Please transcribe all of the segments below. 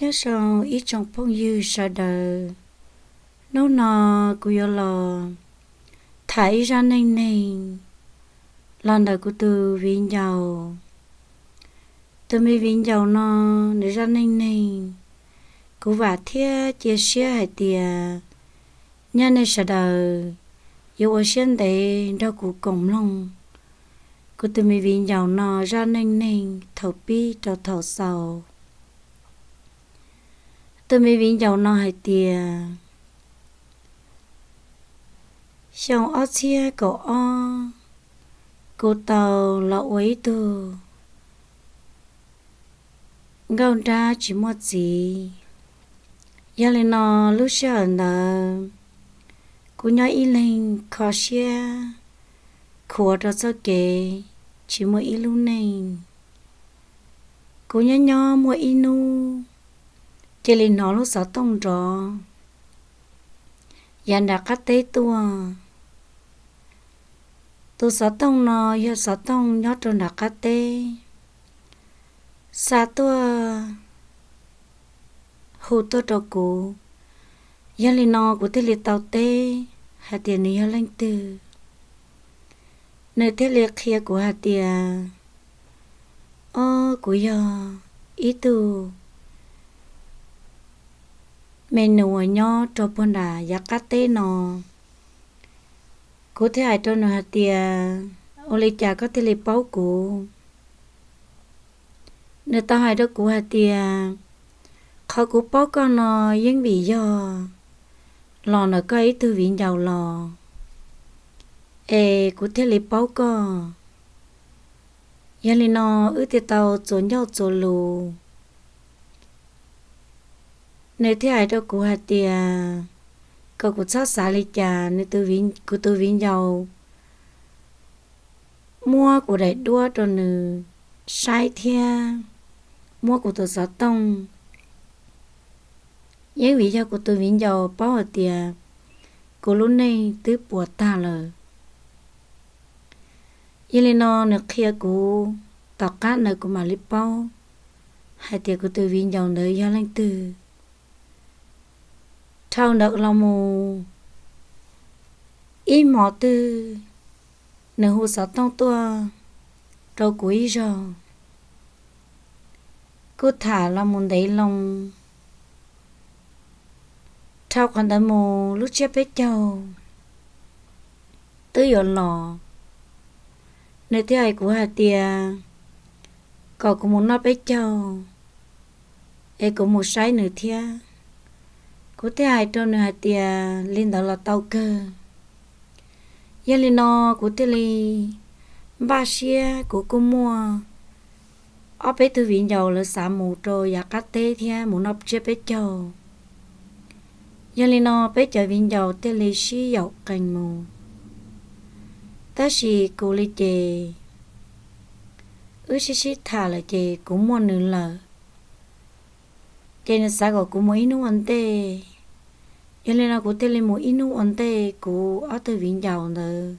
Nyob zoo ib tsoom phooj ywg sawv daws, hnub no kuv yuav los tham ib zaj neej neeg los ntawm kuv tus viv ncaus. Tus me viv ncaus no, nws zaj neej neeg, kuv vam thiab cia siab hais tias nyaj nej sawv daws yuav ua siab ntev nrog kuv koom mloog kuv tus me viv ncaus no zaj neej neeg thaum pib rau thaum xaus. Tus me viv ncaus no hais tias, xyoo ob txhiab kaum ob, kuv tau los ua ib tug nkauj nrab tsis muaj txiv. Yog li no, lub sij hawm ntawd kuv nyob ib leeg kho siab khuav rau txoj kev tsis muaj ib lub neej. Kuv nyob nyob muaj ib hnub, cia li hnov lub xov tooj nrov yav nram qab teb tuaj. Tus xov tooj no yog xov tooj nyob rau nram qab teb xa tuaj, hu tuaj rau kuv. Yog li no kuv thiaj li tau teb hais tias nws yog leej twg. Nws thiaj li qhia kuv hais tias, ob, kuv yog ib tug me nus uas nyob rau puag nram yav qab teb no. Kuv thiaj hais rau nws hais tias, ua li cas koj thiaj li paub kuv? Nws tau hais rau kuv hais tias, qhov kuv paub koj no yeej vim yog los ntawm koj ib tug viv ncaus los es kuv thiaj li paub koj. Yog li no wb thiaj tau txuas ncauj txuas lus. Nws thiaj hais rau kuv hais tias kom kuv txhob xav li cas, nws, kuv tus viv ncaus muab kuv daim duab rau nws saib thiab muab kuv tus xov tooj. Yeej vim yog kuv tus viv ncaus paub hais tias kuv lub neej twb puas tag lawm. Yog li no nws qhia kuv, tom qab ntawd kuv mam li paub hais tias kuv tus viv ncaus ntawd yog leej twg. Dhau ntawd los mus ib hmos twg, nws hu xov tooj tuaj rau kuv ib zaug, kuj tham los mus ntev loo. Dhau qhov ntawd mus lub tsiab peb caug twb yuav los, nws thiaj hais kuv hais tias kom kuv mus noj peb caug es kuv mus saib nws thiab. Kuv thiaj hais rau nws hais tias li ntawd los tau kawg. Yog li no kuv thiaj li npaj siab, kuv kuj muaj ob peb tug viv ncaus lawv xav mus rau yav qab teb thiab mus noj tsiab peb caug. Yog li no peb cov viv ncaus thiaj li sib yaum qees mus. Tab sis kuv li ces wb sib sib tham lawm ces kuv muaj nws lawm, ces nws xav kom kuv mus ib hnub ua ntej. Yog li no kuv thiaj li mus ib hnub ua ntej kuv ob tug viv ncaus ntawd.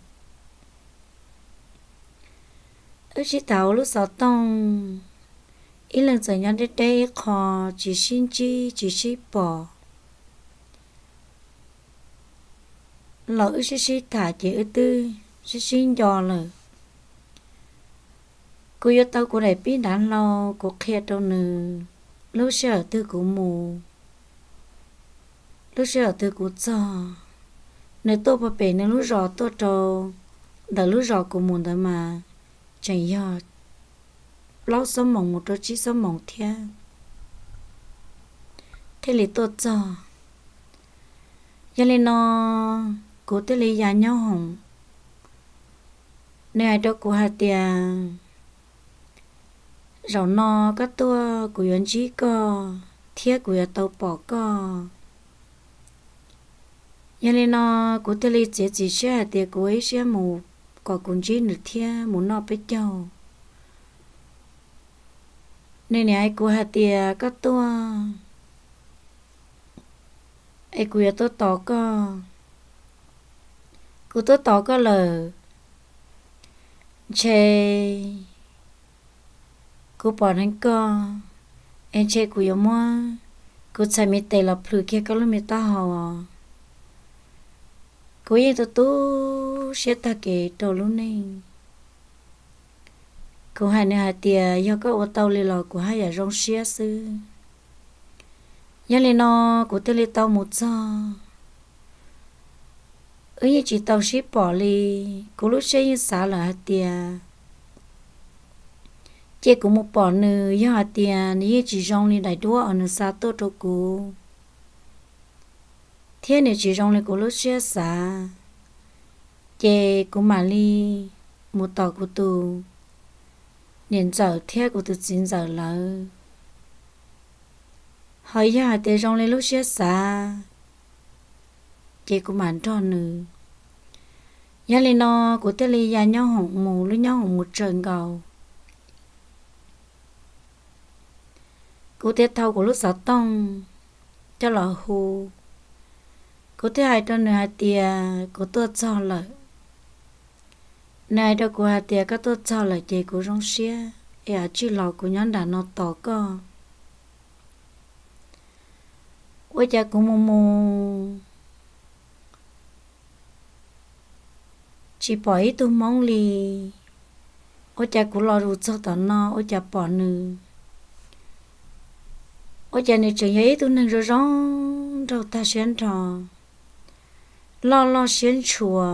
Wb sib tham hauv lub xov tooj, ib leeg txawm nyob deb deb ib qho, tsis sib ntsib tsis sib pom, los wb sib sib tham ces wb twb sib sib nco lawm. Kuv yuav tau kuv daim pib nrad hlau, kuv qhia rau nws lub sij hawm twg kuv mus, lub sij hawm twg kuv txog. Nws tuaj puag pem nws lub zos tuaj rau ntawm lub zos kuv mus ntawd mas tseem yog plaub xuab moos mus rau tsib xuab moos thiab thiaj li tuaj txog. Yog li no kuv thiaj li ya nyob hoom. Nws hais rau kuv hais tias, zaum no koj tuaj kuv yuav ntsib koj thiab kuv yuav tau pom koj. Yog li no kuv thiaj li txiav txim siab hais tias kuv ua ib siab mus kom kuv ntsib nws thiab mus noj peb caug. Nws niam hais kuv hais tias koj tuaj es kuv yuav tuaj tos koj. Kuv tuaj tos koj lawm, ntshe kuv pom dheev koj, es ntshe kuv yuav muab Kuv txhais me tes los plhws kiag koj lub me taub hau os. Kuv yeej tu tu siab tag kev rau lub neej. Kuv hais nws hais tias yog koj ua tau li los kuv haj yam zoo siab xwb. Yog li no kuv thiaj li tau mus txog. Wb yeej tsis tau sib pom li. Kuv lub siab yeej xav lawm hais tias cia kuv mus pom nws, yog hais tias nws yeej tsis zoo li daim duab uas nws xa tuaj rau kuv, thiab nws tsis zoo li kuv lub siab xav, ces kuv mam li mus tom kuv tus niam ntxawm thiab kuv tus txiv ntxawm lawv. Ho yog hais tias zoo li lub siab xav, ces kuv mam nrog nws. Yog li no kuv thiaj li ya nyob hoom mus, lub nyob hoom mus tsawg nkaus. Kuv thiaj thau kuv lub xov tooj coj los hu. Kuv thiaj hais rau nws hais tias kuv tuaj txog lawm. Nws hais rau kuv hais tias koj tuaj txog lawm ces kuv zoo siab, es ua tsis los kuv nyob nram no tos koj. Ua cas kuv mus mus tsis pom ib tug hmoob li. Ua cas kuv los zus txog tom no ua cas pom nws, ua cas nws tseem yog ib tug neeg zoo zoo nraug tag siab nrho, loj loj siab ntshua,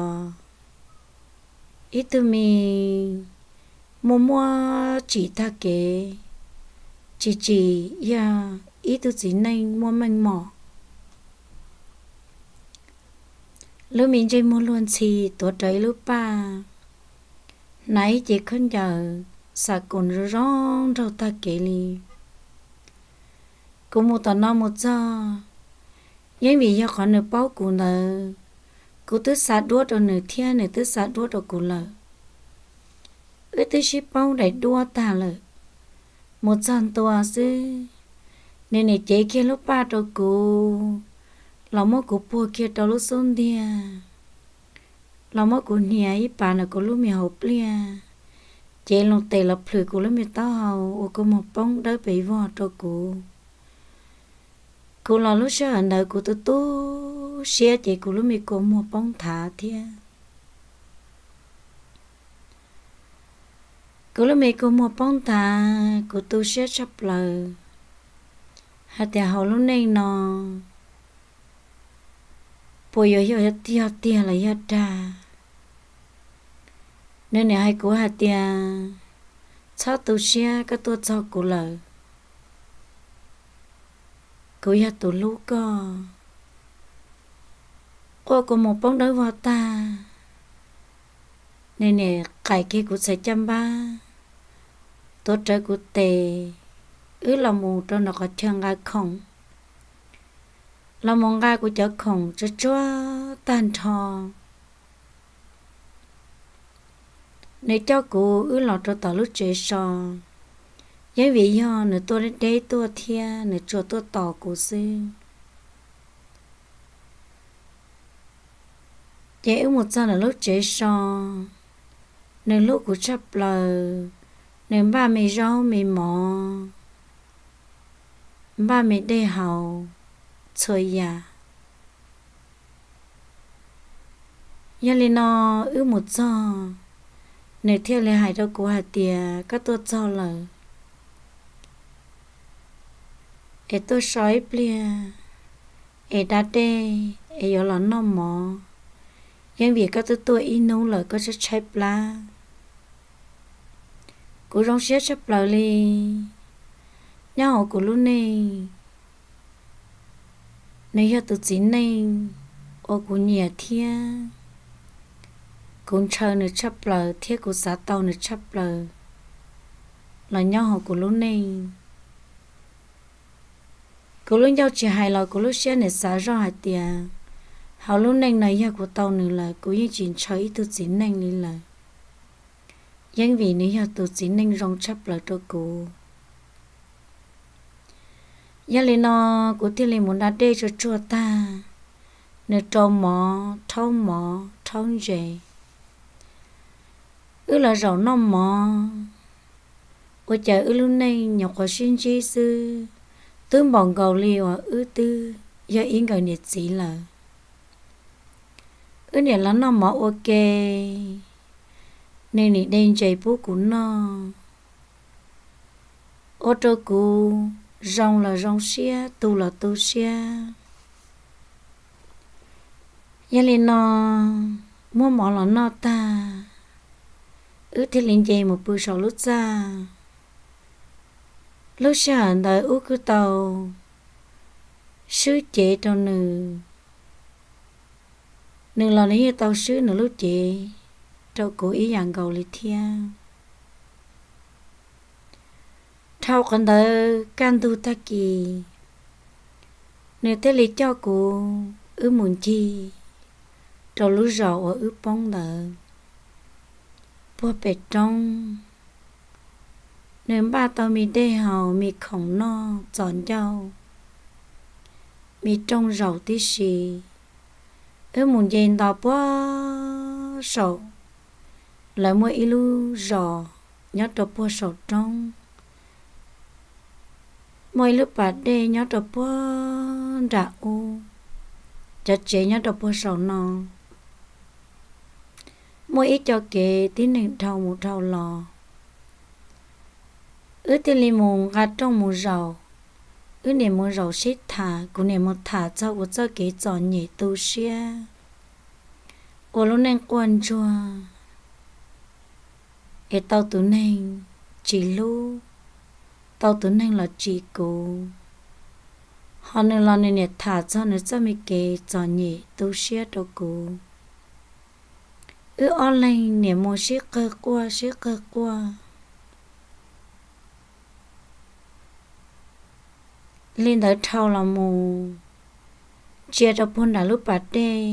ib tug me muaj muaj tsim tag kev, tsis tsim yog ib tug txiv neej muaj meej mom. Lub me ntsej muag luag ntxhi tuav rawv ib lub paj, hnav ib cev khaub ncaws xav koom zoo zoo nraug tag kev li. Kuv mus tom no mus txog, yeej vim yog qhov nws paub kuv ntawd, kuv twb xa duab rau nws thiab nws twb xa duab rau kuv lawm. Wb twb sib paub daim duab tag lawm. Mus txog ntua xwb, nws nim cev kiag lub paj rau kuv, los muab kuv puag kiag rau lub xub ntiag, los muab kuv hnia ib pas ntawm kuv lub me hauv pliaj, cev loo tes los plhws kuv lub me taub hau ua kua muag poob dawb pes vog rau kuv. Kuv los lub sij hawm ntawd kuv tu tu siab ces kuv lub me kua muag poob nthav thiab. Kuv lub me kua muag poob nthav, kuv tu siab tshaj plaws hais tias hauv lub neej no puas yuav yog tiag los yog dag. Nws nim hais kuv hais tias, txhob tu siab, koj tuaj txog kuv lawm, kuv yog tus hlub koj. Quaj kua muag poob dawb vog tag, nws nim qais kiag kuv txhais caj npab, tuav rawv kuv tes, wb los mus rau nram qhov chaw nqa khoom, los mus nqa kuv cov khoom tsuag tsuag tag nrho. Nws coj kuv wb los rau tom lub tsev so, yeej vim yog nws tuaj deb deb tuaj thiab nws tsuas tuaj tos kuv xwb. Ces wb mus txog ntawm lub tsev so, nws hlub kuv tshaj plaws, nws npaj me zaub me mov, npaj me dej haus, txhua yam. Yog li no wb mus txog, nws thiaj li hais rau kuv hais tias, koj tuaj txog lawm, es tuaj so ib pliag, es da dej, es yuav los noj mov. Yeej vim koj twb tuaj ib hnub lawm koj tshaib tshaib plab. Kuv zoo siab tshaj plaws li. Nyob hauv kuv lub neej, nws yog tus txiv neej uas kuv nyiam thiab kuv ntshaw nws tshaj plaws thiab kuv xav tau nws tshaj plaws los nyob hauv kuv lub neej. Kuv lub ncauj tsis hais los kuv lub siab nim xav zoj hais tias, hauv lub neej no yog kuv tau nws lawm kuv yeej tsis ntshaw ib tug txiv neej li lawm. Yeej vim nws yog tus txiv neej zoo tshaj plaws rau kuv. Yog li no, kuv thiaj li mus da dej tsuag tsuag tag, nws rau mov, rhaub mov, rhaub ntses. Wb los zaum noj mov, ua cas wb lub neej nyuam qhuav sib ntsib xwb, Wb npaum nkaus li uas wb twb yog ib nkawm niam txiv lawm. Wb niam los noj mov ua ke, nws nim de ntses pub kuv noj, ua rau kuv zoo los zoo siab, tu los tu siab. Yog li no, muab mov los noj tag, wb thiaj li nce mus pw saum lub txaj. Lub sij hawm ntawd wb kuj tau swb cev rau nws, nws los nws yeej tau swb nws lub cev rau kuv ib yam nkaus li thiab. Dhau qhov ntawd kaj ntug tag kis, nws thiaj li coj kuv wb mus ncig rau lub zos uas wb poob ntawd puag pem roob. Nws npaj tau me dej haus, me khoom noj, txom ncauj, me rooj zaum tib si. Wb mus nce nto puag saum, lawv muaj ib lub zos nyob rau puag saum roob, muaj ib lub pas dej nyob rau puag nram ub, cov tsev nyob rau puag saum no. Muaj ib co kev tib neeg dhau mus dhau los. Wb thiaj li mus nqa rooj mus zaum, wb niam mus zaum sib tham, kuv niam mus tham txog kuv txoj kev txom nyem tu siab, ua lub neej quaj ntsuag, es tau tus neeg tsis hlub, tau tus neeg los tsim kuv. Ho nws los nws niam tham txog nws txoj me kev txom nyem tu siab rau kuv. Wb ob leeg niam mus sib qawg quaj sib qawg quaj. Li ntawd dhau los mus, ntsia rau puag nram lub pas dej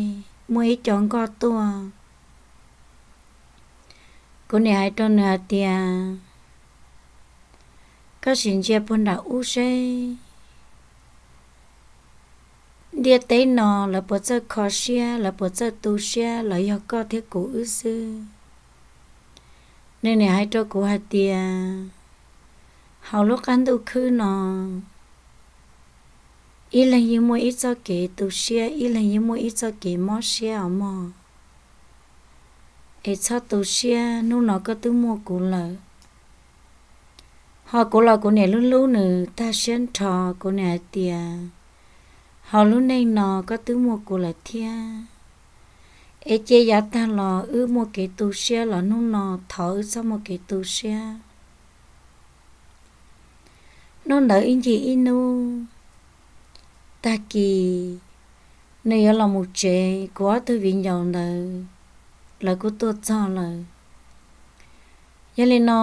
muaj ib co nkoj tuaj. Kuv niam hais rau nws hais tias, koj sim ntsia puag nram ub seb ntiaj teb no lawv puas txawj kho siab, lawv puas txawj tu siab, los yog koj thiab kuv wb xwb. Nws niam hais rau kuv hais tias, hauv lub qab ntuj khwb no, ib leeg yeej muaj ib txoj kev tu siab, ib leeg yeej muaj ib txoj kev mob siab os mog. Es txhob tu siab, hnub no koj twb muaj kuv lawm. Ho kuv los kuv niam hlub hlub nws tag siab nrho, kuv niam hais tias, hauv lub neej no koj twb muaj kuv lawm thiab. Es cia yav tag los wb muaj kev tu siab los hnub no thov wb txhob muaj kev tu siab. Hnub ntawd ib ncig ib hnub, tag kis nws yuav los mus tsev, kuv ob tug viv ncaus ntawd lawv kuj tuaj txog lawm. Yog li no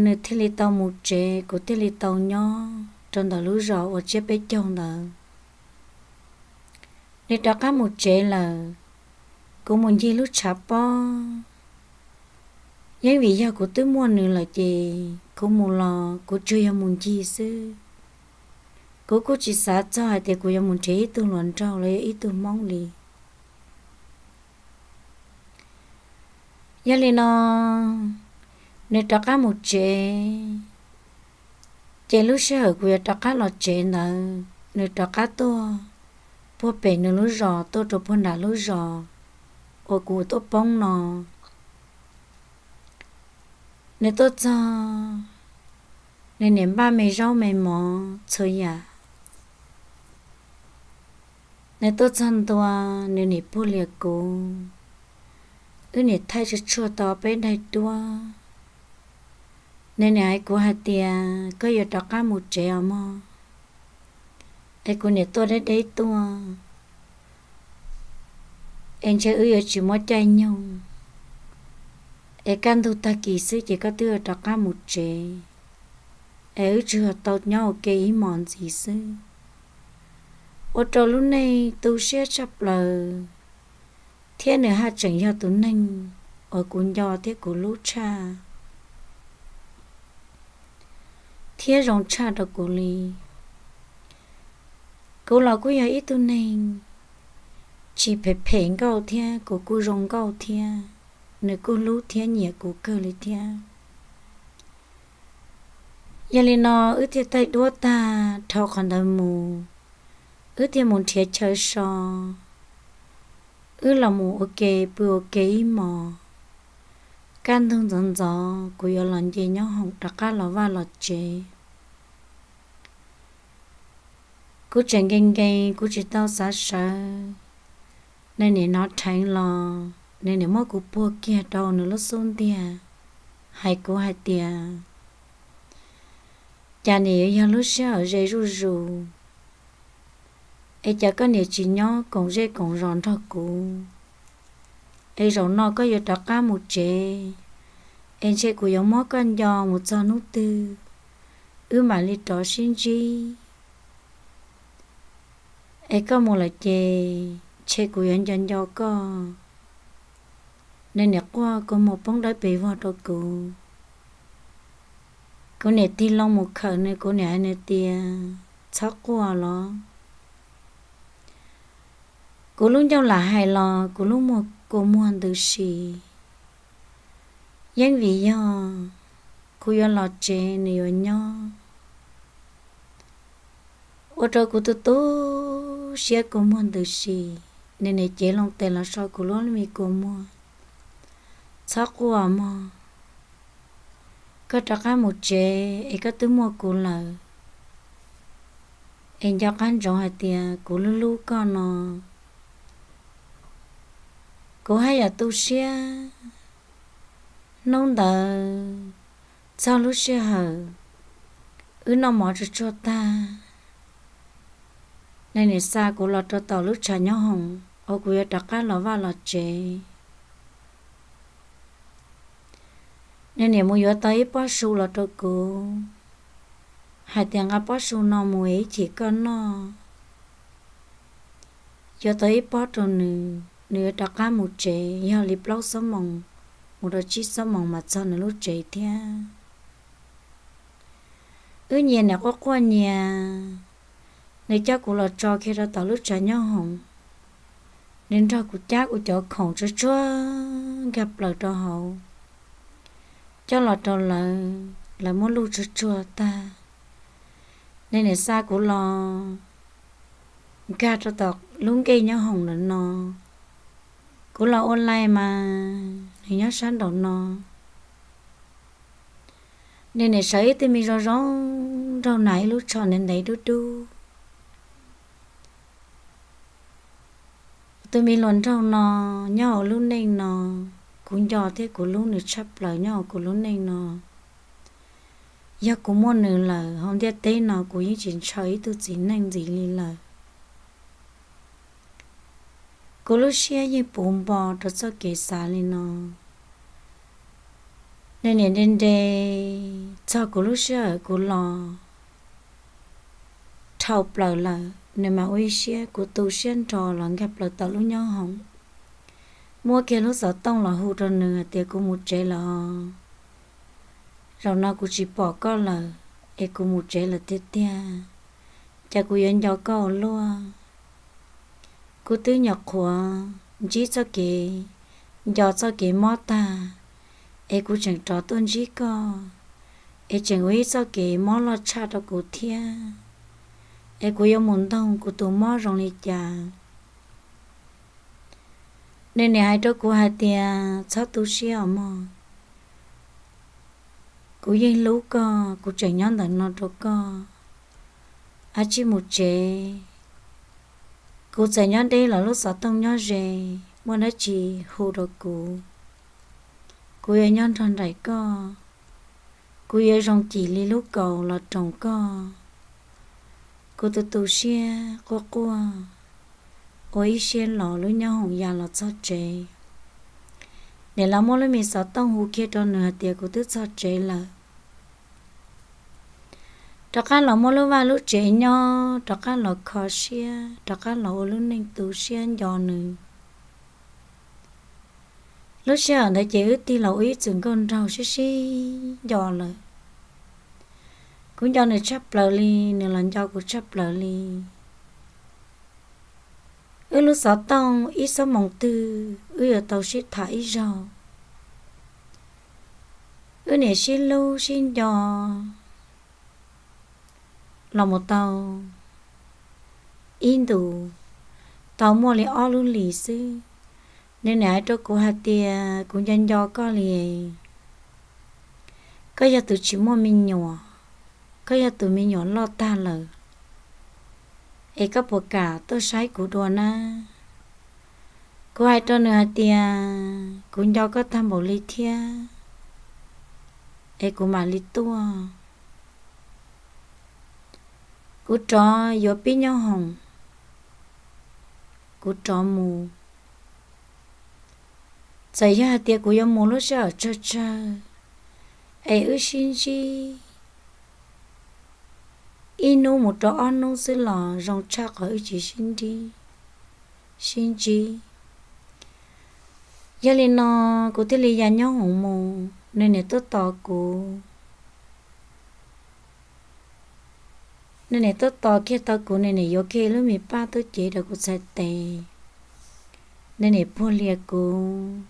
nws thiaj li tau mus tsev, kuv thiaj li tau nyob rau ntawm lub zos uas tsiab peb caug ntawd. Nws rov qab mus tsev lawm, kuv mus ncig lub tshav pob. Yeej vim yog kuv twb muaj nws lawm ces kuv mus los kuv tsuas yog mus ncig xwb. Kuv kuj tsis xav txog hais tias kuv yuav mus nrhiav ib tug hluas nraug los yog ib tug hmoob li. Yog li no, nws rov qab mus tsev, ces lub sij hawm kuv yuav rov qab los tsev ntawd, nws rov qab tuaj puag pem nws lub zos tuaj rau puag nram lub zos uas kuv tuaj poob no. Nws tuaj txog, nws niam npaj me zaub me mov txhua yam. Nws tuaj txog ntua, nws niam puag lias kuv, wb niam thaij tshuaj tshuaj tau peb daim duab. Nws niam hais kuv hais tias, koj yuav rov qab mus tsev os mog, es kuv niam tuaj deb deb tuaj, es ntshe wb yuav tsis muaj caij nyoog, es kaj ntug tag kis xwb ces koj twb yuav rov qab mus tsev, es wb tsuas yog tau nyob ua ke ib hmos ntxiv xwb. Ua rau lub neej tu siab tshaj plaws, thiab nws haj tseem yog tus neeg uas kuv nco thiab kuv hlub tshaj thiab zoo tshaj rau kuv li. Kuv los kuj yog ib tug neeg tsis phem phem nkauj thiab, kuv kuj zoo nkauj thiab, nws kuj hlub thiab nyiam kuv kawg li thiab. Yog li no wb thiaj taij duab tag dhau qhov ntawd mus, wb thiaj mus nrhiav chaw so, wb los mus ua ke pw ua ke ib hmos. Kaj ntug ntxov ntxov kuv yuav los nce nyob hoom rov qab los vaj los tsev. Kuv tseem nkees nkees kuv tsis tau xav sawv, nws niam hnov rheev los nws niam muab kuv puag kiag rau nws lub xub ntiag, hais kuv hais tias, cas niam yuav yog lub sij hawm ze zuj zus, es cas koj niam tsis nyob koom zej koom zos nrog kuv, es zaum no koj yuav rov qab mus tsev, es ntshe kuv yuav muab koj nco mus txog hnub twg wb mam li rov sib ntsib. Es koj mus lawm ces ntshe kuv yuav nco nco koj. Nws niam quaj kua muag poob dawb pes vog rau kuv. Kuv niam tig loo mus khawm nws, kuv niam hais nws tias, txhob quaj los. Kuv lub ncauj lam hais los kuv lub muag kua muag ntws si. Yeej vim yog kuv yuav los tsev nws yuav nyob, ua rau kuv tu tu siab kua muag ntws si. Nws niam cev loo tes los so kuv lub me kua muag. Txhob quaj mog, koj rov qab mus tsev es koj twb muaj kuv lawm. Es nco qab ntsoov hais tias kuv hlub hlub koj no. Kuv haj yam tu siab. Hnub ntawd txog lub sij hawm wb noj mov tsuag tsuag tag, nws niam xa kuv los rau tom lub tshav nyob hoom uas kuv yuav rov qab los vaj los tsev. Nws niam mus yuav tau ib pob su los rau kuv, hais tias nqa pob su no mus es ib chim koj noj. Yuav tau ib pob rau nws, nws yuav rov qab mus tsev yog li plaub xuab moos mus rau tsib xuab moos mas txog nws lub tsev thiab. Wb nyias niam quaj quaj nyias, nws coj kuv los tso kiag rau tom lub tshav nyob hoom. Nws nrog kuv cab kuv cov khoom tsuag tsuag nkag plaws rau hauv, coj los rau lawv, lawv muab luj tsuag tsuag tag. Nws niam xa kuv los nkag rau tom lub nkej nyob hoom ntawm no. Kuv los ua laij mas nws nyob sab nraum no. Nws niam sawv ib tug me zoo zoo nraug nas ib lub tsho ntev ntev dub dub. Tus me hluas nraug no nyob hauv lub neej no, kuv nco thiab kuv hlub nws tshaj plaws nyob hauv kuv lub neej no. Yog kuv muaj nws lawm hauv ntiaj teb no kuv yeej tsis ntshaw ib tug txiv neej ntxiv li lawm. Kuv lub siab yeej puv npo rau txoj kev xav li no. Nws niam nre nre txog kuv lub sij hawm kuv los dhau plaws lawm, nws mam ua ib siab, kuv tu siab nrho los nkag plaws tom lub nyob hoom, muab kiag lub xov tooj los hu rau nws hais tias kuv mus tsev lawm os. Zaum no kuv tsis pom koj lawm, es kuv mus tsev lawm tiag tiag. Cas kuv yuav nco koj ua luaj. Kuv twb nyuam qhuav ntsib txoj kev nco txoj kev mob tag, es kuv tseem rov tuaj ntsib koj, es tseem ua ib txoj kev mob loj tshaj rau kuv thiab. Es kuv yuav mus ntoog kuv tus mob zoo li cas. Nws niam hais rau kuv hais tias txhob tu siab os mog. Kuv yeej hlub koj, kuv tseem nyob ntawm no rau koj. Ab, tsij mus tsev. Kuv txawm nyob deb los lub xov tooj nyob ze, muaj dab tsi hu rau kuv. Kuv yuav nyob nrog nraim koj. Kuv yuav zoo cim li lub kaus los roos koj. Kuv tu tu siab quaj quaj, ua ib siab los lub nyob hoom ya los txog tsev. Niam lawv muab lub me xov tooj hu kiag rau nws hais tias kuv twb txog tsev lawm. Rov qab los muaj lub vaj lub tsev nyob, rov qab los kho siab, rov qab los ua lub neej tu siab nco nws. Lub sij hawm ntawd ces wb tig los ua ib txwm nkauj nraug sib sib nco lawm. Kuv nco nws tshaj plaws li, nws los nco kuv tshaj plaws li. Wb lub xov tooj ib xuab moos twg wb yuav tau sib tham ib zaug. Wb niam sib hlub sib nco, los mus tau ib ntus, tau muaj li ob lub hlis xwb, nws niam hais rau kuv hais tias, kuv nco nco koj li, koj yog tus tsis muaj me nyuam, koj yog tus me nyuam loj tag lawm, es koj puas kam tuaj saib kuv dua na? Kuv hais rau nws hais tias, kuv nco koj tag npaum li thiab, es kuv mam li tuaj. Kuv rov yuav pib nyob hoom, kuv rov mus. Txawm yog hais tias kuv yuav mus lub sij hawm tsawg tsawg, es wb sib ntsib ib hnub mus rau ob hnub xwb los zoo tshaj qhov wb tsis sib ntsib, sib ntsib. Yog li no, kuv thiaj li ya nyob hoom mus, nws niam tuaj tos kuv. Nws niam tuaj tos kiag tau kuv, nws niam yuav kiag lub me paj tuaj cev rau kuv txhais tes. Nws niam puag lias kuv,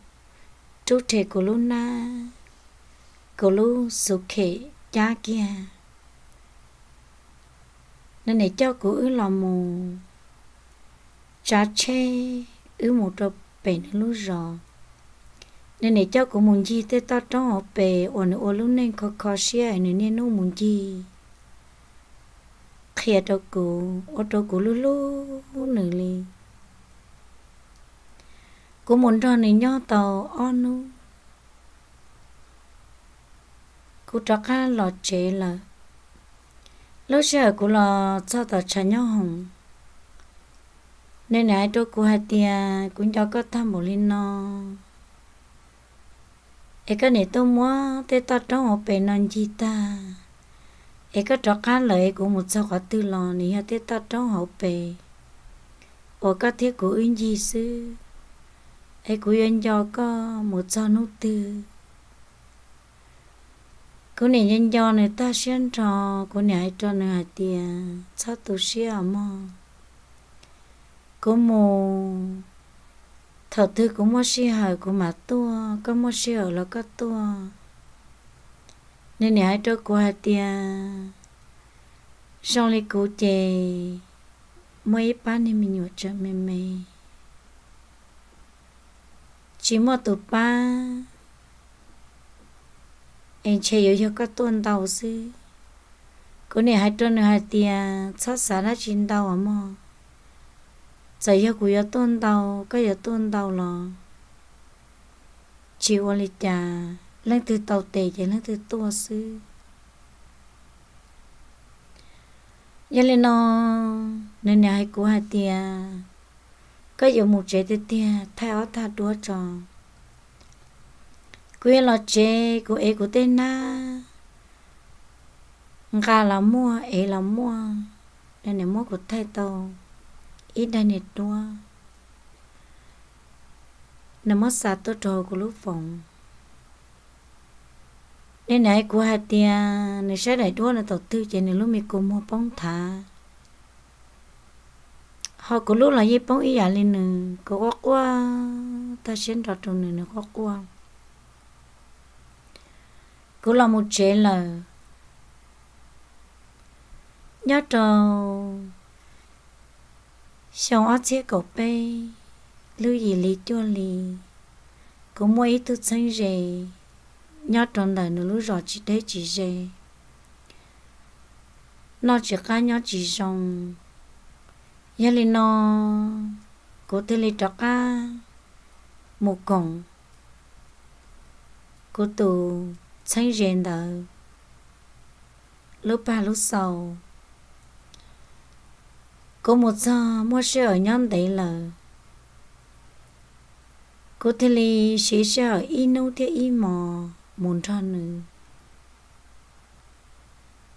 rub rhe kuv lub hnab, kuv lub xub khem cab kiag. Nws niam coj kuv wb los mus tsav tsheb, wb mus rau pem nws lub zos. Nws niam coj kuv mus ncig tej toj roob hauv pes uas nws ua lub neej kho kho siab es nws niaj hnub mus ncig, qhia rau kuv, ua rau kuv hlub hlub nws li. Kuv mus nrog nws nyob tau ob hnub, kuv rov qab los tsev lawm. Lub sij hawm kuv los txog tom tshav nyob hoom, nws niam hais rau kuv hais tias, kuv nco koj tag npaum li no, es koj niam tuaj muab tej toj roob hauv pes no ncig tag, es koj rov qab lawm es kuv mus txog qhov twg los nws yog tej toj roob hauv pes uas koj thiab kuv wb ncig xwb, es kuv yuav nco koj mus txog hnub twg? Kuv niam nco nco nws tag siab nrho, kuv niam hais rau nws hais tias, txhob tu siab os mog. Kuv mus, thaum twg kuv muaj sij hawm kuv mam tuaj, koj muaj sij hawm los koj tuaj. Nws niam hais rau kuv hais tias, zoo li kuv ces muaj ib pab niag me nyuam tseem me me, tsis muaj tus pab, es ntshe yuav yog koj tuaj ntau xwb. Kuv niam hais rau nws hais tias, txhob xav dab tsi ntau os mog. Txawm yog kuv yuav tuaj ntau, koj yuav tuaj ntau los tsis ua li cas, leej twg tau tes ces leej twg tuaj xwb. Yog li no, nws niam hais kuv hais tias, koj yuav mus tsev tiag tiag, thaij ob tag duab tso. Kuv yuav los tsev, kuv ev kuv tej hnab, nqa los muaj, ev los muaj. Nws niam muab kuv thaij tau ib daim niag duab, nws muab xa tuaj rau kuv lub foos. Nws niam hais kuv hais tias, nws saib daim duab no thaum twg ces nws lub me kua muag poob nthav, ho kuv lub los yeej poob ib yam li nws, kuv quaj quaj tag siab nrho rau nws, nws quaj quaj. Kuv los mus tsev lawm. Nyob rau xyoo ob txhiab kaum peb, lub yim hli cuaj hli, kuv muaj ib tug txheeb ze nyob rau ntawm nws lub zos tsis deb tsis ze, noj tsis qab nyob tsis zoo. Yog li no, kuv thiaj li rov qab mus koom kuv tus txheeb ze ntawd lub pag lub xaus. Kuv mus txog muaj sij hawm nyob ntev lawm, kuv thiaj li siv sij hawm ib hnub thiab ib hmos mus nrog nws.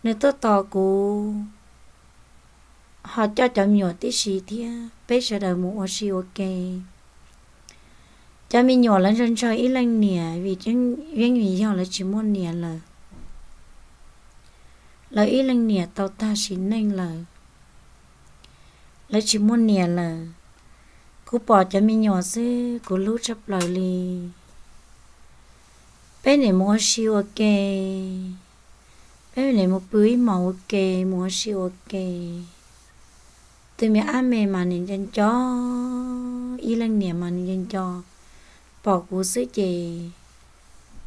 Nws tuaj tos kuv, ho coj cov me nyuam tib si thiab peb sawv daws mus ua si ua ke. Cov me nyuam lawv ntshaw ntshaw ib leej niam vim yeej vim yog lawv tsis muaj niam lawm. Lawv ib leej niam tau tag sim neej lawm, lawv tsis muaj niam lawm. Kuv pom cov me nyuam xwb kuv hlub tshaj plaws li. Peb niam mus ua si ua ke, Peb nim mus pw ib hmos ua ke, mus ua si ua ke. Tus me ab me mas nws nco nco, ib leej niam mas nws nco nco pom kuv xwb ces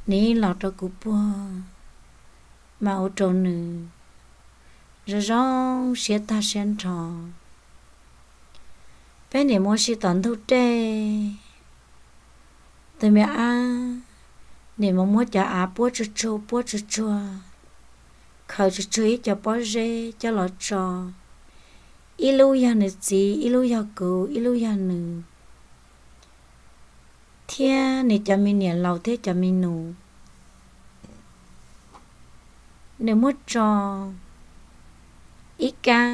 nws yeej los rau kuv puag, mas ua rau nws zoo zoo siab tag siab nrho. Peb nim mus ua si tom ntug dej, tus me ab nim mus muab cov av puab tsuag tsuag puab tsuag tsuag, khaws tsuag tsuag ib co pob zeb coj los tso. Ib lub yog nws txiv, ib lub yog kuv, ib lub yog nws, thiab nws cov me niam laus thiab cov me nus. Nws muab tso ib kab,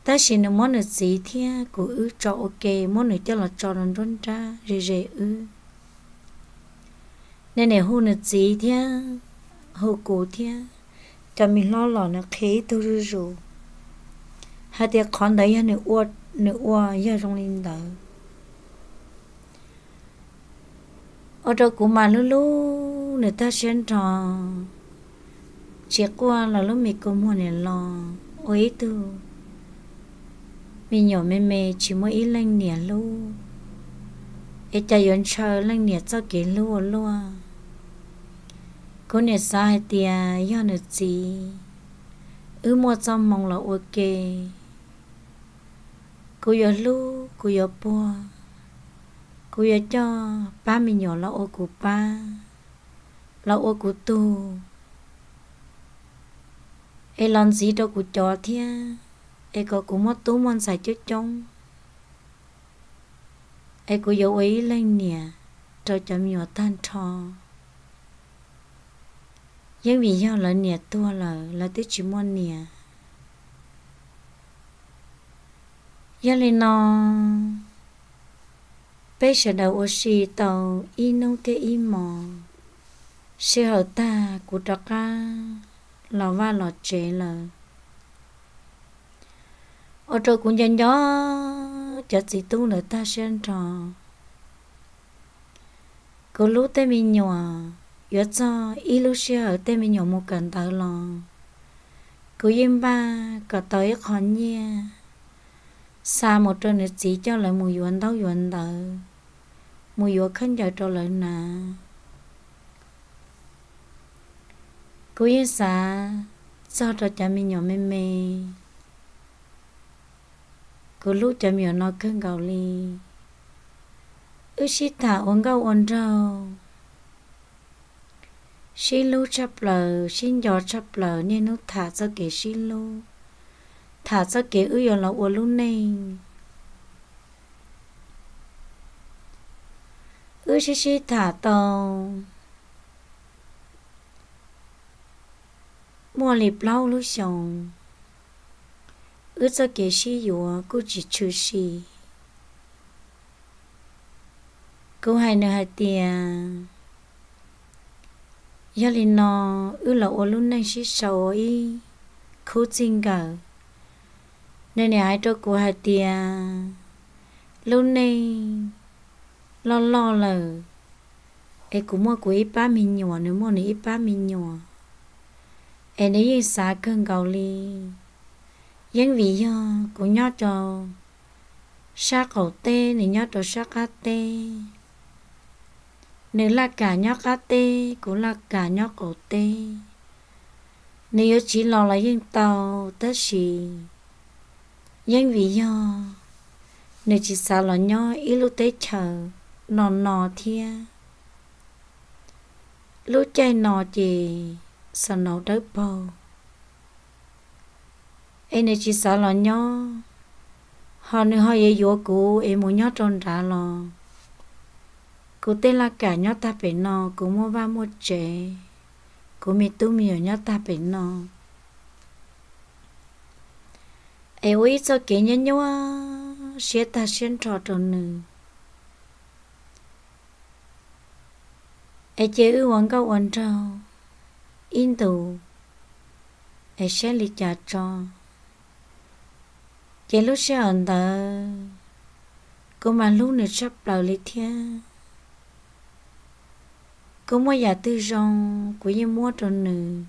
tab sis nws muab nws txiv thiab kuv wb tso ua ke, muab nws coj los tso rau nruab nrab ze ze wb. Nws nim hu nws txiv thiab hu kuv thiab cov me hlob los nws qhia ib tug zuj zus hais tias qhov ntawd yog nws ua, nws ua yog zoo li ntawd. Ua rau kuv mas hlub hlub nws tag siab nrho, tsis quaj los lub me kua muag nim los ua ib tug me nyuam me me tsis muaj ib leej niam hlub, es cas yuav ntshaw leej niam txoj kev hlub ua luaj. Kuv nim xav hais tias yog nws txiv, wb muaj txoj hmoo los ua ke, kuv yuav hlub, kuv yuav puag, kuv yuav coj pab me nyuam los ua kuv pab, los ua kuv tug, es los ntxiv rau kuv cov thiab, es kom kuv muaj tub muaj ntxhais coob coob, es kuv yuav ua ib leej niam rau cov me nyuam tag nrho. Yeej vim yog lawv niam tuag lawm, lawv twb tsis muaj niam. Yog li no, peb sawv daws ua si tau ib hnub thiab ib hmos, sij hawm tag kuv rov qab los vaj los tsev lawm. Ua rau kuv nco nco cov txiv tub ntawd tag siab nrho. Kuv hlub tej me nyuam, yuav txog ib lub sij hawm tej me nyuam mus kawm ntawv los, kuv yeej npaj kom tau ib qho nyiaj xa mus rau nws txiv coj lawv mus yuav ntaub yuav ntawv, mus yuav khaub ncaws rau lawv hnav. Kuv yeej xav txog rau cov me nyuam me me. Kuv hlub cov me nyuam no kawg nkaus li. Wb sib tham ua nkauj ua nraug, sib hlub tshaj plaws, sib nco tshaj plaws niaj hnub tham txoj kev sib hlub, tham txoj kev wb yuav los ua lub neej. Wb sib sib tham tau muaj li plaub lub xyoos, wb txoj kev sib yuav kuj tsis tshwm sim. Kuv hais nws hais tias, yog li no wb los ua lub neej sib sau ua ib khub txij nkawm. Nws nim hais rau kuv hais tias, lub neej loj loj lawm, es kuv muaj kuv ib pab me nyuam, nws muaj nws ib pab me nyuam, es nws yeej xav kawg nkaus li. Yeej vim yog kuv nyob rau sab qaum teb, nws nyob rau sab qab teb. Nws laj kam nyob qab teb, kuv laj kam nyob qaum teb. Nws yuav tsiv los los yeej tau, tab sis yeej vim yog nws tsis xav los nyob ib lub teb chaws no no thiab. Lub caij no ces xa nau dawb paug, es nws tsis xav los nyob, ho nws ho yuav yuav kuv es mus nyob rau nrad los, kuv tej laj kam nyob tag pem no, kuv muaj vaj muaj tsev, kuv me tub me nyuam nyob tag pem no, es ua ib txoj kev nyuaj nyuaj siab tag siab nrho rau nws. Es cia wb ua nkauj ua nraug ib ntus, es saib li cas tso. Ces lub sij hawm ntawd kuv mas hlub nws tshaj plaws li thiab. Kuv muaj yam twg zoo kuv yeej muab rau nws,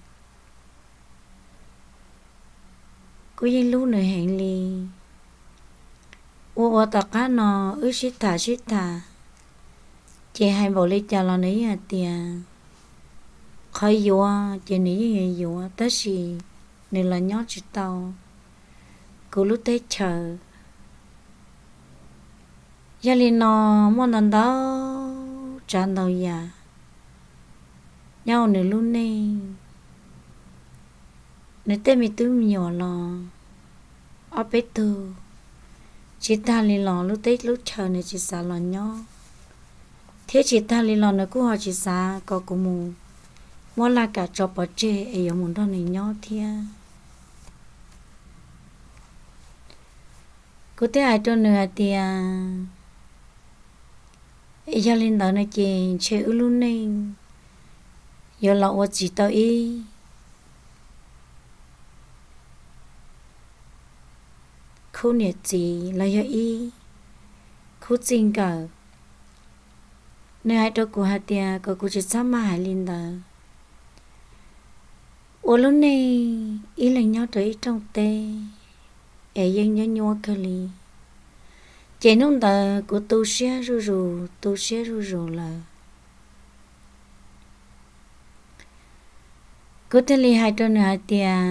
kuj yeej hlub nws heev li. Ua ua tom qab no wb sib tham sib tham, ces hais npaum li cas los nws yeej hais tias qhov yuav ces nws yeej yuav yuav, tab sis nws los nyob tsis tau kuv lub teb chaws. Yog li no muaj ntau ntau tsav ntau yam nyob hauv nws lub neej. Nws tej me tub me nyuam los ob peb tug, tsis tag li los lub teb lub chaws nws tsis xav los nyob, thiab tsis tag li los nws kuj ho tsis xav kom kuv mus muab laj kam tso pov tseg es yuav mus nrog nws nyob thiab. Kuv thiaj hais rau nws hais tias, yog li ntawd no ces ntshe wb lub neej yuav los ua tsis tau ib khub niam txiv los yog ib khub txij nkawm. Nws hais rau kuv hais tias kom kuv tsis txhob maj hais li ntawd. Ua lub neej ib leeg nyob rau ib rooj teb es yeej nyuaj nyuaj kawg li. Ces hnub ntawd kuv tu siab zuj zus, tu siab zuj zus lawm. Kuv thiaj li hais rau nws hais tias,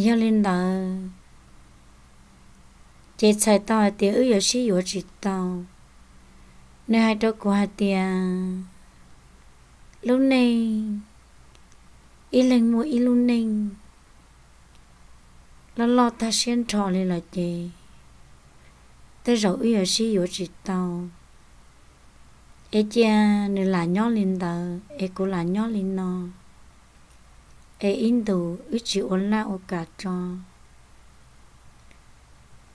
yog li ntawd ces txhais tau hais tias wb yuav sib yuav tsis tau. Nws hais rau kuv hais tias, lub neej, ib leeg muaj ib lub neej loj loj tag siab nrho li lawm ces tej zaum wb yuav sib yuav tsis tau. Es cia nws lam nyob li ntawd es kuv lam nyob li no, es ib ntus wb tsis ua laj ua kam tso.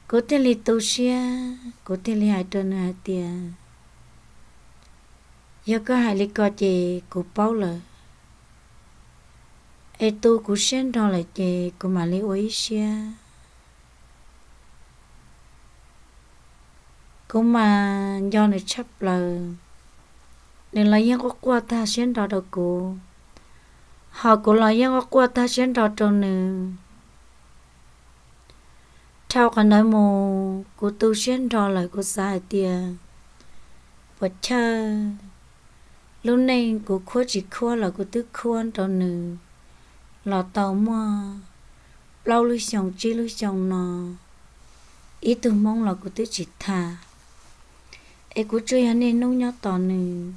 Kuv thiaj li tu siab, kuv thiaj li hais rau nws hais tias, yog koj hais li ko ces kuv paub lawm, es tu kuv siab nrho lawm ces kuv mam li ua ib siab. Kuv mas nco nws tshaj plaws, nws los yeej quaj quaj tag siab nrho rau kuv, ho kuv los yeej quaj quaj tag siab nrho rau nws. Dhau qhov ntawd mus kuv tu siab nrho lawm, kuv xav hais tias puas chawj, lub neej kuv khuab tsis khuab los kuv twb khuab rau nws los tau muaj plaub lub xyoo tsib lub xyoo no, ib tug hmoob los kuv twb tsis tham. Es kuv tsuas yog niaj hnub nyob tos nws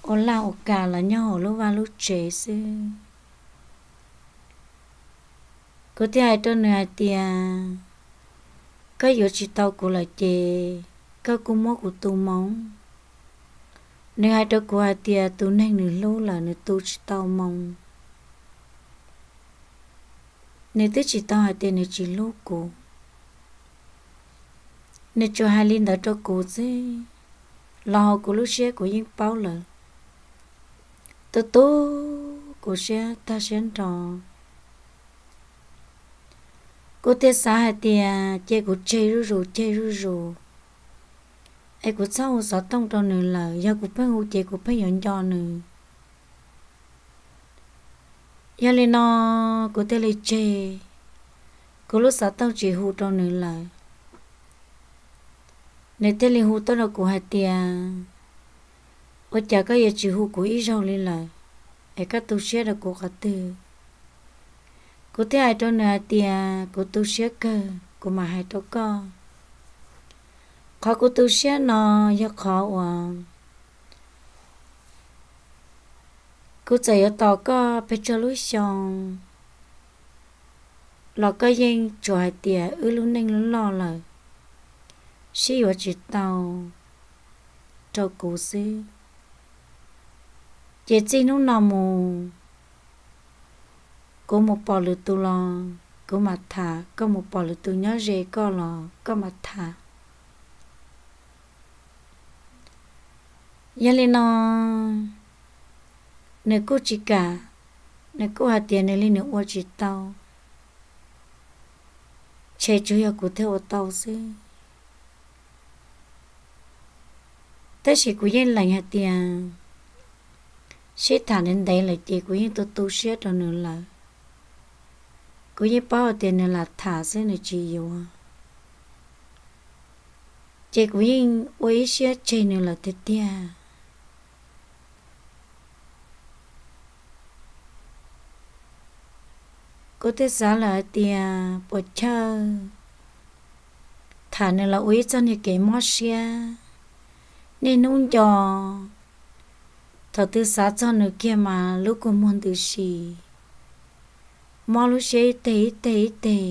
ua laj ua kam los nyob hauv lub vaj lub tsev xwb. Kuv thiaj hais rau nws hais tias, koj yuav tsis tau kuv lawm ces koj kuj muab kuv tu moo. Nws hais rau kuv hais tias tus neeg nws hlub lawm nws tu tsis tau moo. Nws twb tsis tau hais tias nws tsis hlub kuv, nws tsuas hais li ntawd rau kuv xwb, los hauv kuv lub siab kuv yeej paub lawm. Tu tu kuv siab tag siab nrho. Kuv thiaj xav hais tias cia kuv tseg zuj zus, tseg zuj zus, es kuv txhob hu xov tooj rau nws lawm, yog kuv pheej hu ces kuv pheej yuav nco nws. Yog li no kuv thiaj li tseg kuv lub xov tooj tsis hu rau nws lawm. Nws thiaj li hu tuaj rau kuv hais tias, ua cas koj yuav tsis hu kuv ib zaug li lawm, es koj tu siab rau kuv qhov twg? Kuv thiaj hais rau nws hais tias kuv tu siab kawg kuv mam hais rau koj. Qhov kuv tu siab no yog qhov uas kuv txawm yuav tos koj pes tsawg lub xyoo los koj yeej tsuas hais tias wb lub neej loj loj lawm, sib yuav tsis tau rau kuv xwb. Ces txij hnub no mus, kuv mus pom lwm tus los kuv mam tham, koj mus pom lwm tus nyob ze koj los koj mam tham. Yog li no, nws kuj tsis kam, nws kuj hais tias nws li nws ua tsis tau, ntshe tsuas yog kuv thiaj ua tau xwb. Tab sis kuv yeej lees hais tias sib tham ntev ntev lawm ces kuv yeej tu tu siab rau nws lawm. Kuv yeej paub hais tias nws lam tham xwb, nws tsis yuav, ces kuv yeej ua ib siab tseg nws lawm tiag tiag. Kuv thiaj xav lawm hais tias puas chawj, tham nws los ua ib txoj niag kev mob siab. Niaj hnub nco, thaum twg xav txog nws kiag mas lub kua muag ntws si, mob lub siab ib teg ib teg ib teg,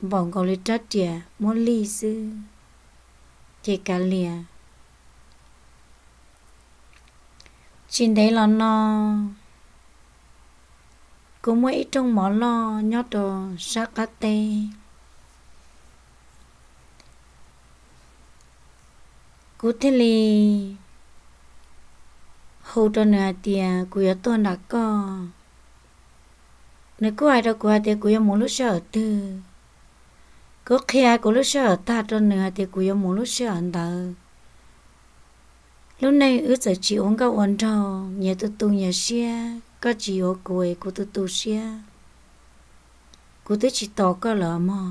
npaum nkaus li rab riam muab lij xwb, ces kav liam. Tsis ntev los no, kuv muaj ib rooj mov loj nyob rau sab qab teb. Kuv thiaj li hu rau nws hais tias kuv yuav tuaj nram koj. Nws kuj hais rau kuv hais tias kuv yuav mus lub sij hawm twg. Kuv qhia kuv lub sij hawm tag rau nws hais tias kuv yuav mus lub sij hawm ntawd. Lub neej wb txawm tsis ua nkauj ua nraug, nyias tu tu nyias siab, koj tsis yuav kuv es kuv tu tu siab. Kuv twb tsis tos koj lawm mog,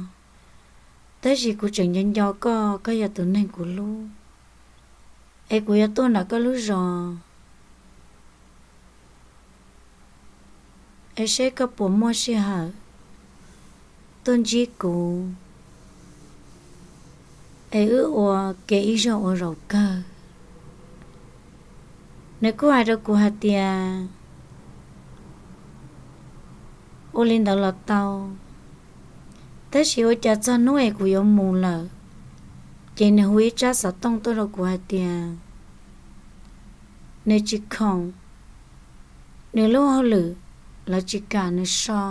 tab sis kuv tseem nco nco koj, koj yog tus neeg kuv hlub, es kuv yuav tuaj nram koj lub zos, es seb koj puas muaj sij hawm tuaj ntsib kuv, es wb ua ke ib zaug ua zaum kawg. Nws kuj hais rau kuv hais tias ua li ntawd los tau, tab sis ua cas txog hnub es kuv yuav mus lawm, ces nws hu ib tsab xov tooj tuaj rau kuv hais tias nws tsis khoom, nws lub hauj lwm lawv tsis kam nws so.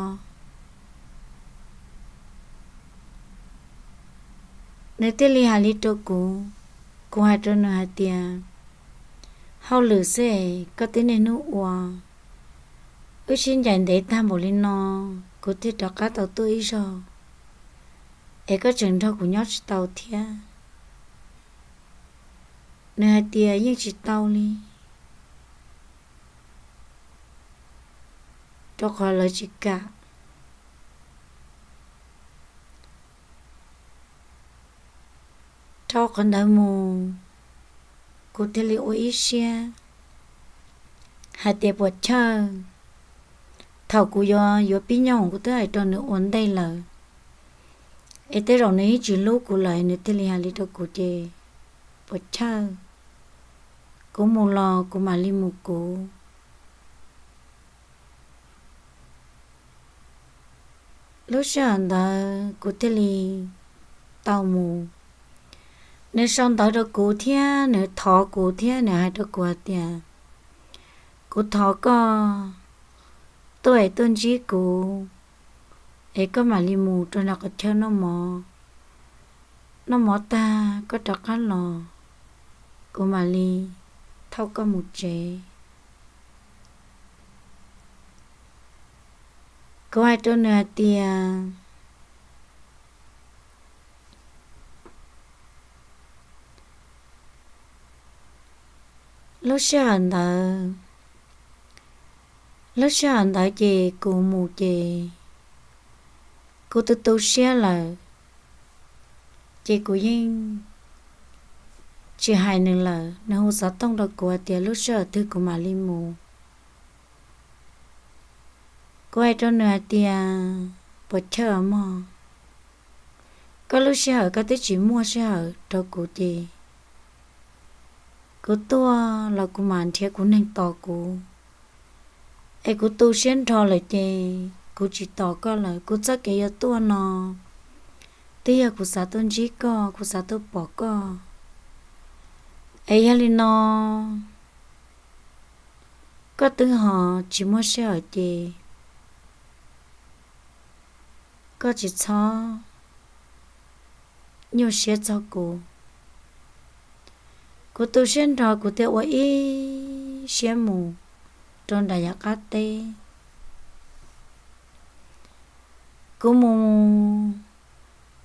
Nws thiaj li hais li rau kuv, kuv hais rau nws hais tias hauj lwm xwb es koj twb niaj hnub ua, wb sib ncaim ntev tag npaum li no, kuv thiaj rov qab tau tuaj ib zaug, es koj tseem nrog kuv nyob tsis tau thiab. Nws hais tias yeej tsis tau li, rau qhov lawv tsis kam. Dhau qhov ntawd mus, kuv thiaj li ua ib siab hais tias puas chawj, thaum kuv yuav yuav pib nyob kuv twb hais rau nws ua ntej lawm, es tej zaum nws yeej tsis hlub kuv lawm nws thiaj li hais li rau kuv ces puas chawj, kuv mus los kuv mam li mus kuv. Lub sij hawm ntawd kuv thiaj li tau mus. Nws sau ntawv rau kuv thiab nws thov kuv thiab nws hais rau kuv hais tias kuv thov koj tuaj es tuaj ntsib kuv, es koj mam li mus rau nram qhov chaw noj mov, noj mov tag koj rov qab los, kuv mam li thauj koj mus tsev. Kuv hais rau nws hais tias lub sij hawm ntawd, lub sij hawm ntawd ces kuv mus ces kuv tu tu siab lawm, ces kuv yeej tsis hais nws lawm. Nws hu xov tooj rau kuv hais tias lub sij hawm twg kuv mam li mus. Kuv hais rau nws hais tias puas chawj mog, koj lub sij hawm koj twb tsis muaj sij hawm rau kuv ces kuv tuaj los kuv mam nrhiav kuv neeg tos kuv, es kuv tu siab nrho lawm ces kuv tsis tos koj lawm. Kuv txoj kev yuav tuaj no twb yog kuv xav tuaj ntsib koj, kuv xav tuaj pom koj, es yog li no koj twb ho tsis muaj sij hawm ces koj tsis txhob nyuaj siab txog kuv. Kuv tu siab nrho kuv thiaj ua ib siab mus rau nram yav qab teb. Kuv mus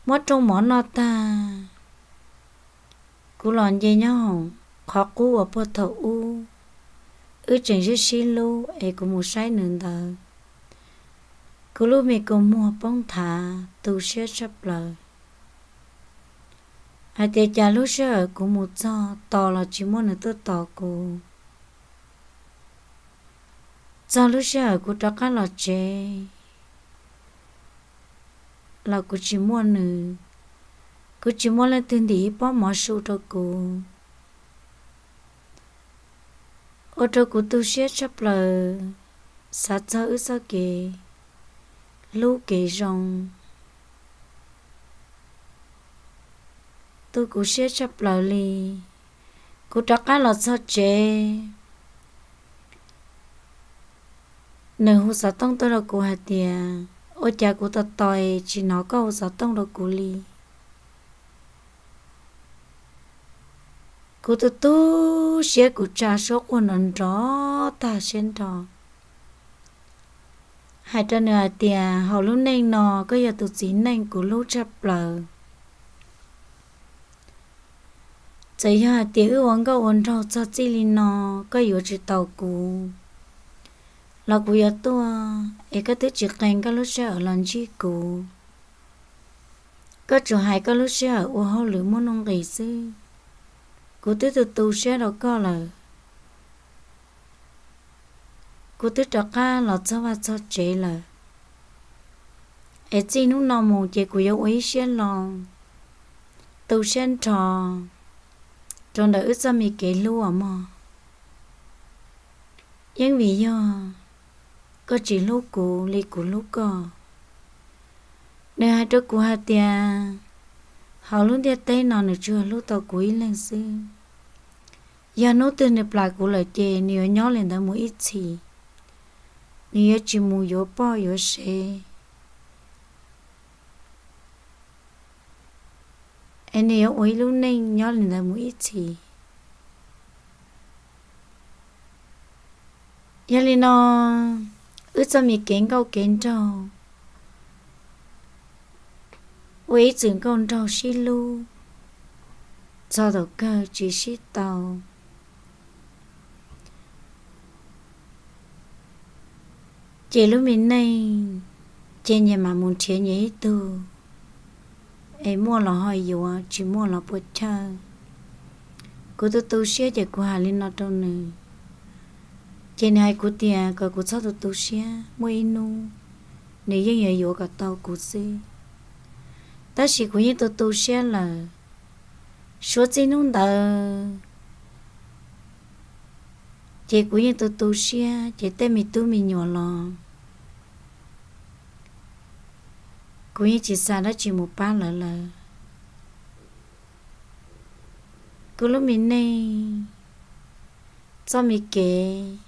muab rooj mov noj tag, kuv los nce nyob hoom qhov qub uas puag thaum ub wb tseem sib sib hlub es kuv mus saib nws ntawd. Kuv lub me kua muag poob nthav, tu siab tshaj plaws hais tias cas lub sij hawm kuv mus txog tos los tsis muaj nws tuaj tos kuv. Txog lub sij hawm kuv rov qab los tsev los kuv tsis muaj nws, kuv tsis muaj leej twg ntim ib pob mov su rau kuv. Ua rau kuv tu siab tshaj plaws, xav txog wb txoj kev hlub kev zoo, tu kuv siab tshaj plaws li. Kuv rov qab los txog tsev, nws hu xov tooj tuaj rau kuv hais tias, ua cas kuv tos tos es tsis hnov koj hu xov tooj rau kuv li? Kuv tu tu siab, kuv tsa suab quaj nrov nrov tag siab nrho, hais rau nws hais tias, hauv lub neej no koj yog tus txiv neej kuv hlub tshaj plaws. Txawm yog hais tias wb ua nkauj ua nraug txog txij li no, koj yuav tsis tau kuv los kuv yuav tuaj es koj twb tsis qee koj lub sij hawm los ntsib kuv. Koj tsuas hais koj lub sij hawm ua hauj lwm muaj nuj nqis xwb. Kuv twb tu tu siab rau koj lawm. Kuv twb rov qab los txog vaj txog tsev lawm, es txij hnub no mus ces kuv yuav ua ib siab lo, tu siab nrho rau ntawm wb txoj me kev hlub os mog. Yeej vim yog koj tsis hlub kuv li kuv hlub koj. Nws hais rau kuv hais tias, hauv lub ntiaj teb no nws tsuas hlub tau kuv ib leeg xwb. Yog hnub twg nws plam kuv lawm ces nws yuav nyob li ntawd mus ib txhis. Nws yuav tsis mus yuav poj yuav sev, es nws yuav ua ib lub neej nyob li ntawd mus ib txhis. Yog li no, wb txoj me kev nkauj kev nraug ua ib txwm nkauj nraug sib hlub, txog thaum kawg tsis sib tau, ces lub me neej ces nyias mam mus nrhiav nyias ib tug, es muaj los ho yuav, tsis muaj los puas chawj. Kuv tu tu siab ces kuv hais li no rau nws, ces nws hais kuv tias kom kuv txhob tu tu siab, muaj ib hnub nws yeej yuav yuav kom tau kuv xwb. Tab sis kuv yeej tu tu siab lawm, suav txij hnub ntawd ces kuv yeej tu tu siab, ces tej me tub me nyuam los kuv yeej tsis xa dab tsi mus pab lawv lawm. Kuv lub me neej, txoj me kev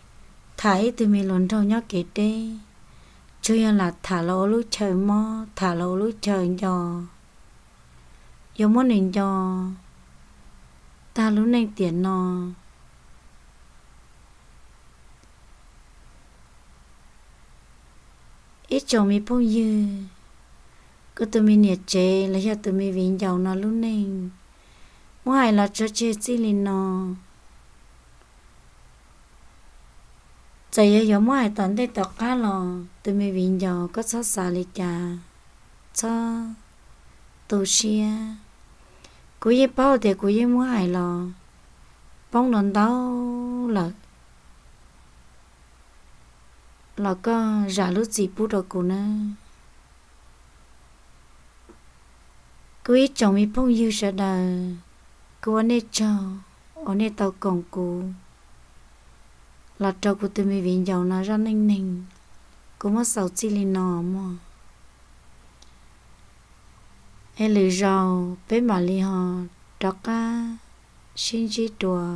tham ib tug me hluas nraug nyob kev deb, tsuas yog lam tham los ua lub chaw mob, tham los ua lub chaw nco, yuav muab nws nco tag lub neej tiam no. Ib tsoom me phooj ywg, kuv tus me niam tsev los yog tus me viv ncaus no lub neej, muab hais los tso tseg txij li no. Txawm yog yuav muab hais tom ntej tom qab los tus me viv ncaus koj txhob xav li cas, txhob tu siab. Kuv yeej paub tias kuv yeej muab hais los poob ntau ntau lawm, los koj zam lub txim pub rau kuv nawb. Kuv ib tsoom me phooj ywg sawv daws, kuv ua nej tsaug uas nej tau koom kuv los rau kuv tus me viv ncaus no zaj neej neeg. Kuv muab xaus txij li no mog, es lwm zaus peb mam li ho rov qab sib ntsib dua.